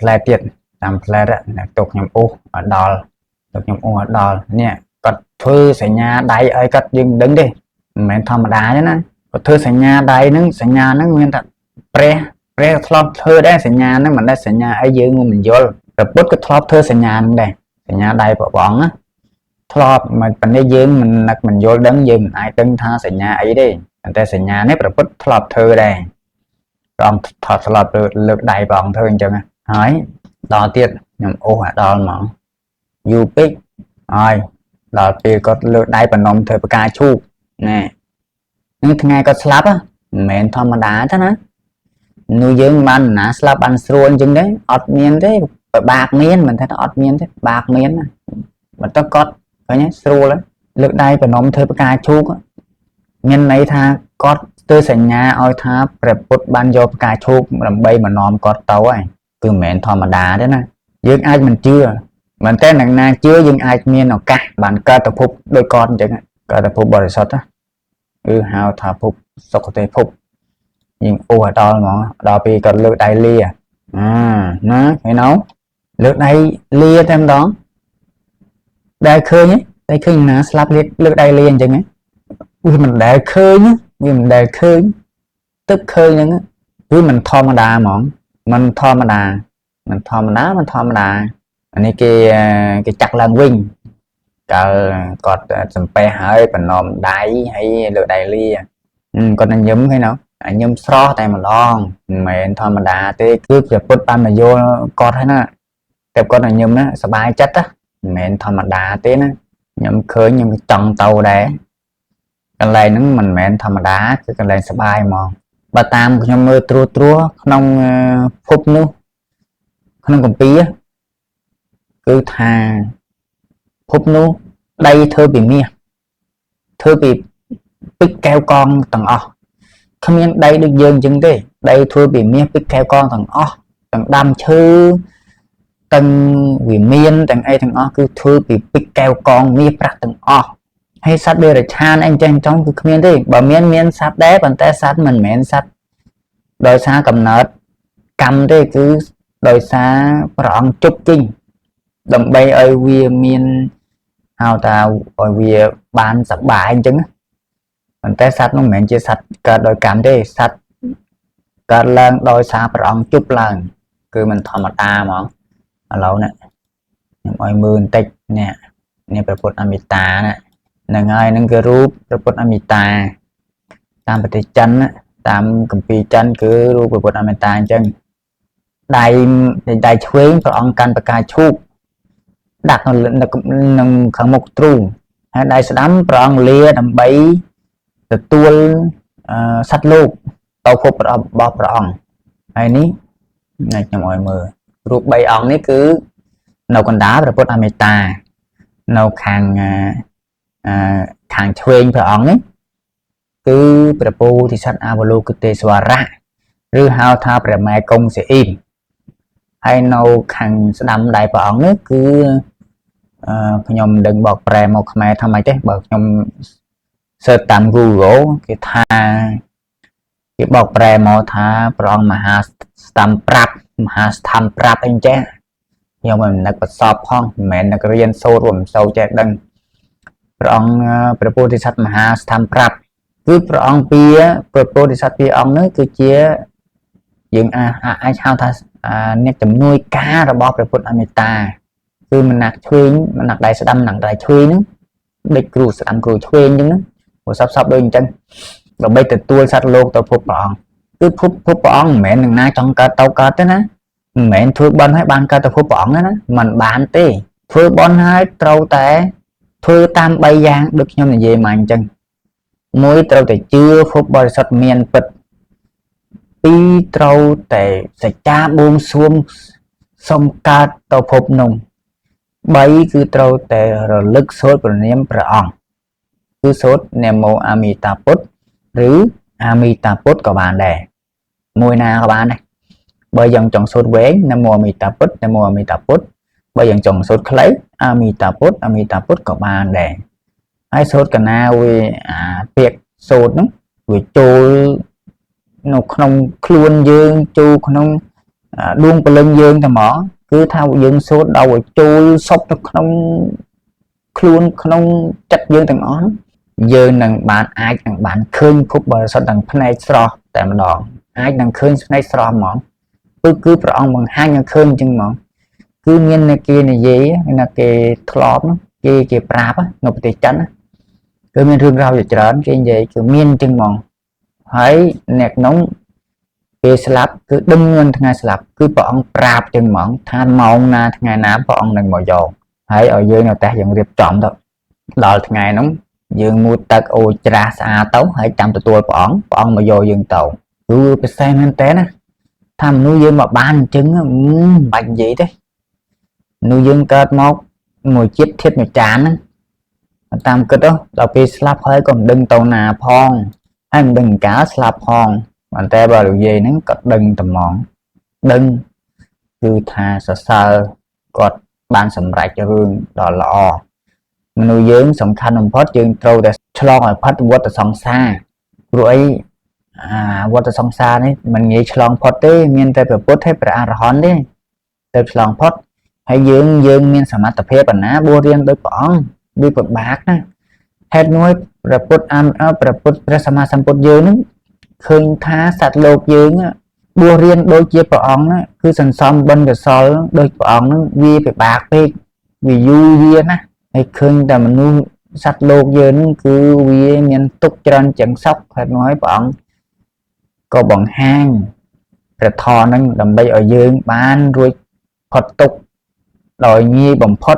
ផ្លែទៀតតាមផ្លែទុកខ្ញុំអូសឲ្យដល់ទុកខ្ញុំអូសឲ្យដល់នេះគាត់ធ្វើសញ្ញាដៃឲ្យគាត់យើងមិនដឹងទេមិនមែនធម្មតាទេណាគាត់ធ្វើសញ្ញាដៃហ្នឹងសញ្ញាហ្នឹងមានតែព្រះព្រះធ្លាប់ធ្វើដែរសញ្ញាហ្នឹងមិនដែលសញ្ញាអីយើងមិនយល់ព្រះពុទ្ធក៏ធ្លាប់ធ្វើសញ្ញាហ្នឹងដែរសញ្ញាដៃព្រះអង្គណាធ្លាប់មកប៉ុន្តែយើងមិននឹកមិនយល់ដឹងយើងមិនអាចដឹងថាសញ្ញាអីទេតែសញ្ញានេះព្រះពុទ្ធធ្លាប់ធ្វើដែរព្រះអង្គថតធ្លាប់លើកដៃព្រះអង្គធ្វើអញ្ចឹងហើយដល់ទៀតខ្ញុំអូសឲ្យដល់ហ្មងយូរពេកហើយដល់ពេលគាត់លើកដៃបនំធ្វើផ្កាឈូកណែនឹងថ្ងៃគាត់ស្លាប់មិនមែនធម្មតាទេណានោះយើងបានណាស្លាប់បានស្រួលអញ្ចឹងទេអត់មានទេពិបាកមានមិនថាអត់មានទេពិបាកមានណាបើទៅគាត់ឃើញស្រួលលើកដៃបនំធ្វើផ្កាឈូកមានន័យថាគាត់ធ្វើសញ្ញាឲ្យថាព្រះពុទ្ធបានយកផ្កាឈូកដើម្បីមកនាំគាត់ទៅហើយគឺមិនមែនធម្មតាទេណាយើងអាចមិនជឿមិនតែនឹងណាជឿយើងអាចមានឱកាសបានកើតទៅភពដោយគាត់អញ្ចឹងកើតទៅភពបរិសុទ្ធណាគឺហៅថាភពសុគតិភពយើងអូសឲ្យដល់ហ្មងដល់ពេលគាត់លើកដៃលាអាណាឃើញណូលើកដៃលាតែម្ដងដែលឃើញតែឃើញណាស្លាប់លើកដៃលាអញ្ចឹងវាមិនដែលឃើញវាមិនដែលឃើញទឹកឃើញហ្នឹងគឺមិនធម្មតាហ្មងមិនធម្មតាមិនធម្មតាមិនធម្មតាអានេះគេគេចាក់ឡើងវិញកាលគាត់សំពះហើយបណ្ណំដៃហើយលើកដៃលាគាត់នឹងញឹមឃើញណូញឹមស្រស់តែម្ដងមិនមែនធម្មតាទេគឺព្រះពុទ្ធបានមកយល់គាត់ហើយណាតែគាត់នឹងញឹមណាសบายចិត្តណាមិនមែនធម្មតាទេណាខ្ញុំឃើញខ្ញុំចង់ទៅដែរកន្លែងហ្នឹងមិនមែនធម្មតាគឺកន្លែងសบายហ្មងបើតាមខ្ញុំមើលត្រួសត្រាសក្នុងភពនោះក្នុងកម្ពីគឺថាភពនោះដីធ្វើពីមាសធ្វើពីពេជ្រកែវកងទាំងអស់គ្មានដីដូចយើងអញ្ចឹងទេដីធ្វើពីមាសពេជ្រកែវកងទាំងអស់ទាំងដាំឈើទាំងវិមានទាំងអីទាំងអស់គឺធ្វើពីពេជ្រកែវកងមាសប្រាក់ទាំងអស់ហើយសត្វដេរឆានអីចឹងចង់គឺគ្មានទេបើមានមានសត្វដែរប៉ុន្តែសត្វមិនមែនសត្វដោយសារកំណើតកម្មទេគឺដោយសារព្រះអង្គជប់ជិញដើម្បីឲ្យវាមានហៅថាឲ្យវាបានសប្បាយអញ្ចឹងប៉ុន្តែសត្វនោះមិនមែនជាសត្វកើតដោយកម្មទេសត្វកើតឡើងដោយសារព្រះអង្គជប់ឡើងគឺមិនធម្មតាហ្មងឥឡូវនេះខ្ញុំឲ្យមើលបន្តិចនេះនេះព្រះពុទ្ធអមិតាណាហ្នឹងហើយហ្នឹងគឺរូបព្រះពុទ្ធអមិតាតាមប្រទេសចិនតាមគម្ពីរចិនគឺរូបព្រះពុទ្ធអមិតាអញ្ចឹងដៃដៃឆ្វេងព្រះអង្គកាន់ផ្កាឈូកដាក់នៅនឹងខាងមុខទ្រូងហើយដៃស្ដាំព្រះអង្គលាដើម្បីទទួលសត្វលោកទៅភពរបស់ព្រះអង្គហើយនេះខ្ញុំឲ្យមើលរូប3អង្គនេះគឺនៅកណ្ដាលព្រះពុទ្ធអមេតានៅខាងខាងឆ្វេងព្រះអង្គនេះគឺព្រះពោធិសត្វអវលោគិតេស្វរៈឬហៅថាព្រះម៉ែកុងសេអ៊ីមហើយនៅខាងស្ដាំដៃព្រះអង្គនេះគឺខ្ញុំមិនដឹងបកប្រែមកខ្មែរថាម៉េចទេបើខ្ញុំ search តាម Google គេថាគេបកប្រែមកថាព្រះអង្គមហាស្តំប្រាប់មហាស្ថាំប្រាប់អីចេះខ្ញុំមិននឹកប្រសពផងមិនមែននឹករៀនសូត្រមិនសូវចេះដឹងព្រះអង្គព្រះពោធិសត្វមហាស្ថាំប្រាប់គឺព្រះអង្គពីព្រះពោធិសត្វពីរអង្គនោះគឺជាយើងអាចហៅថាអ្នកជំនួយការរបស់ព្រះពុទ្ធអមេតាគឺម្នាក់ឆ្វេងម្នាក់ដៃស្ដាំម្នាក់ដៃឆ្វេងហ្នឹងដូចគ្រូស្ដាំគ្រូឆ្វេងអញ្ចឹងណាព្រោះសពសពដូចអញ្ចឹងដើម្បីទទួលសត្វលោកទៅភពព្រះអង្គគឺភពភពព្រះអង្គមិនមែននឹងណាចង់កើតទៅកើតទេណាមិនមែនធ្វើបុណ្យឲ្យបានកើតទៅភពព្រះអង្គទេណាមិនបានទេធ្វើបុណ្យហើយត្រូវតែធ្វើតាម3យ៉ាងដូចខ្ញុំនិយាយមកអញ្ចឹងមួយត្រូវតែជឿភពបរិសុទ្ធមានពិតពីរត្រូវតែសច្ចាបួងសួងសុំកើតទៅភពនោះ3គឺត្រូវតែរលឹកសូត្រព្រះនាមព្រះអង្គគឺសូត្រនមោអាមិតាពុទ្ធឬអាមិតាពុទ្ធក៏បានដែរមួយណាក៏បានដែរបើយើងចង់សូត្រវែងនមោអាមិតាពុទ្ធនមោអាមិតាពុទ្ធបើយើងចង់សូត្រខ្លីអាមិតាពុទ្ធអាមិតាពុទ្ធក៏បានដែរហើយសូត្រកណាវាអាពាក្យសូត្រហ្នឹងវាចូលនៅក្នុងខ្លួនយើងចូលក្នុង ដួងព្រលឹងយើងតែហ្មងគឺថាយើងសូត្រដល់ឲ្យចូលសពទៅក្នុងខ្លួនក្នុងចិត្តយើងទាំងអស់យើងនឹងបានអាចនឹងបានឃើញភពបរិសុទ្ធទាំងភ្នែកស្រស់តែម្ដងអាចនឹងឃើញភ្នែកស្រស់ហ្មងគឺព្រះអង្គបង្ហាញឲ្យឃើញអញ្ចឹងហ្មងគឺមានអ្នកគេនិយាយអ្នកគេធ្លាប់គេប្រាប់នៅប្រទេសចិនគឺមានរឿងរ៉ាវជាច្រើនគេនិយាយគឺមានអញ្ចឹងហ្មងហើយអ្នកនោះពេលស្លាប់គឺដឹងមិនថ្ងៃស្លាប់គឺព្រះអង្គប្រាប់ចឹងហ្មងថាម៉ោងណាថ្ងៃណាព្រះអង្គនឹងមកយកហើយឲ្យយើងនៅតែយើងរៀបចំទៅដល់ថ្ងៃហ្នឹងយើងងូតទឹកអូច្រាស់ស្អាតទៅហើយចាំទទួលព្រះអង្គព្រះអង្គមកយកយើងទៅគឺពិសេសមែនតើណាថាមនុស្សយើងមកបានអញ្ចឹងមិនបាច់និយាយទេមនុស្សយើងកើតមកមួយជាតិធាតុមួយចានហ្នឹងតាមគិតទៅដល់ពេលស្លាប់ហើយក៏មិនដឹងទៅណាផងហើយមិនដឹងកាលស្លាប់ផងប៉ុន្តែបើលោកយាយហ្នឹងក៏ដឹងត្មងដឹងគឺថាសរសើរគាត់បានសម្រេចរឿងដ៏ល្អមនុស្សយើងសំខាន់បំផុតយើងត្រូវតែឆ្លងឲ្យផុតវដ្តសង្សារព្រោះអីអាវដ្តសង្សារនេះមិនងាយឆ្លងផុតទេមានតែព្រះពុទ្ធហើយព្រះអរហន្តទេទៅឆ្លងផុតហើយយើងយើងមានសមត្ថភាពបណ្ណាបួសរៀនដោយព្រះអង្គវាពិបាកណាហេតុមួយព្រះពុទ្ធព្រះពុទ្ធព្រះសម្មាសម្ពុទ្ធយើងនឹងឃើញថាសត្វលោកយើងបួសរៀនដូចជាព្រះអង្គគឺសន្សំបុណ្យកុសលដូចព្រះអង្គនឹងវាពិបាកពេកវាយូរយារណាស់ហើយឃើញតែមនុស្សសត្វលោកយើងនឹងគឺវាមានទុក្ខច្រើនជាងសុខហេតុនោះហើយព្រះអង្គក៏បង្ហាញព្រះធម៌នឹងដើម្បីឲ្យយើងបានរួចផុតទុក្ខដោយងាយបំផុត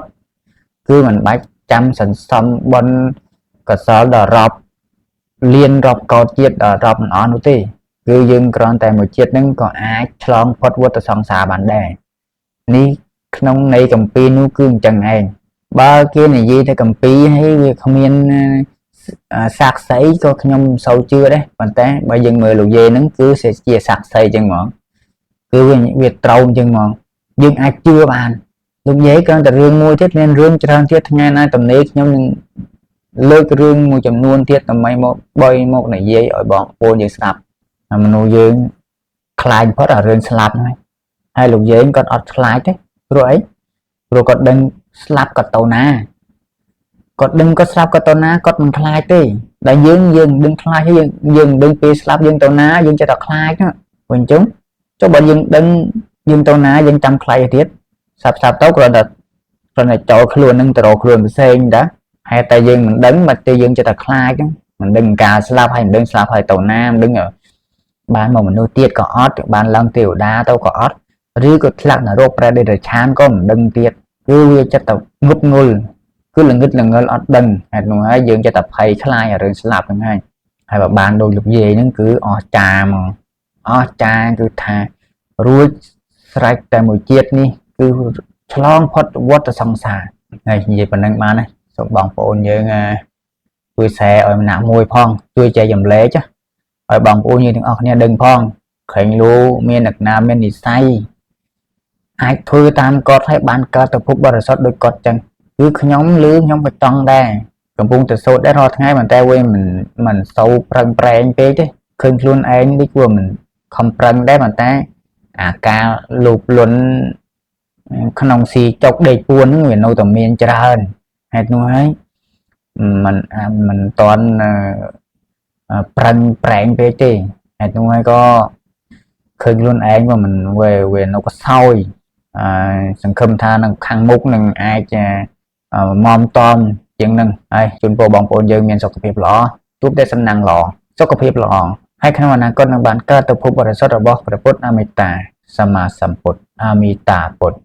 គឺមិនបាច់ចាំសន្សំបុណ្យកុសលដល់រាប់លានរាប់កោតជាតិដល់រាប់មិនអស់នោះទេគឺយើងគ្រាន់តែមួយជាតិនឹងក៏អាចឆ្លងផុតវដ្តសង្សារបានដែរនេះក្នុងន័យកម្ពីនោះគឺអញ្ចឹងឯងបើគេនិយាយតែកម្ពីហើយវាគ្មានសាក្សីក៏ខ្ញុំមិនសូវជឿដែរប៉ុន្តែបើយើងមើលលោកយាយហ្នឹងគឺជាសាក្សីអញ្ចឹងហ្មងគឺវាត្រូវអញ្ចឹងហ្មងយើងអាចជឿបានលោកយាយគ្រាន់តែរឿងមួយទៀតមានរឿងច្រើនទៀតថ្ងៃណាទំនេរខ្ញុំនឹងលើករឿងមួយចំនួនទៀតដើម្បីមកបីមកនិយាយឲ្យបងប្អូនយើងស្ដាប់មនុស្សយើងខ្លាចផុតអារឿងស្លាប់ហ្នឹងហើយលោកយាយគាត់អត់ខ្លាចទេព្រោះអីព្រោះគាត់ដឹងស្លាប់គាត់ទៅណាគាត់ដឹងគាត់ស្លាប់គាត់ទៅណាគាត់មិនខ្លាចទេដែលយើងយើងដឹងខ្លាចយើងយើងដឹងពេលស្លាប់យើងទៅណាយើងចេះតែខ្លាចហ្នឹងព្រោះអញ្ចឹងចុះបើយើងដឹងយើងទៅណាយើងចាំខ្លាចទៀតសាប់សាប់ទៅគ្រាន់តែចូលខ្លួននឹងទៅរកខ្លួនផ្សេងតាហេតុតែយើងមិនដឹងមកទេយើងចេះតែខ្លាចហ្នឹងមិនដឹងការស្លាប់ហើយមិនដឹងស្លាប់ហើយទៅណាមិនដឹងបានមកមនុស្សទៀតក៏អត់បានឡើងទេវតាទៅក៏អត់ឬក៏ធ្លាក់នរកប្រេតដេរឆានក៏មិនដឹងទៀតគឺវាចិត្តតែងប់ងល់គឺល្ងឹតល្ងិលអត់ដឹងហេតុនោះហើយយើងចិត្តតែភ័យខ្លាចអារឿងស្លាប់ហ្នឹងហើយហើយបើបានដូចលោកយាយហ្នឹងគឺអស់ចាហ្មងអស់ចាគឺថារួចស្រេចតែមួយជាតិនេះគឺឆ្លងផុតវដ្តសង្សារហើយនិយាយប៉ុណ្្នឹងបានណាសូមបងប្អូនយើងជួយ share ឲ្យម្នាក់មួយផងជួយចែករំលែកឲ្យបងប្អូនយើងទាំងអស់គ្នាដឹងផងក្រែងលូមានអ្នកណាមាននិស័យអាចធ្វើតាមគាត់ឲ្យបានកើតទៅភពបរិសុទ្ធដូចគាត់ចឹងគឺខ្ញុំឮខ្ញុំក៏ចង់ដែរកំពុងតែសូត្រដែររាល់ថ្ងៃប៉ុន្តែវាមិនសូវប្រឹងប្រែងពេកទេឃើញខ្លួនឯងដូចវាមិនខំប្រឹងដែរប៉ុន្តែអាការលោភលន់ក្នុងស៊ីចុកដេកពួនហ្នឹងវានៅតែមានច្រើនហេតុនោះហើយមិនមិនតន់ប្រឹងប្រែងពេកទេហេតុនោះហើយក៏ឃើញខ្លួនឯងว่าមិនវានៅក៏សោយអឺសង្ឃឹមថានឹងខាងមុខនឹងអាចមមតំជាងនឹងហើយជូនពរបងប្អូនយើងមានសុខភាពល្អជួបតែសំណាងល្អសុខភាពល្អហើយក្នុងអនាគតនឹងបានកើតទៅភពបរិសុទ្ធរបស់ព្រះពុទ្ធអមេត្តាសម្មាសម្ពុទ្ធអមេត្តាពុទ្ធ។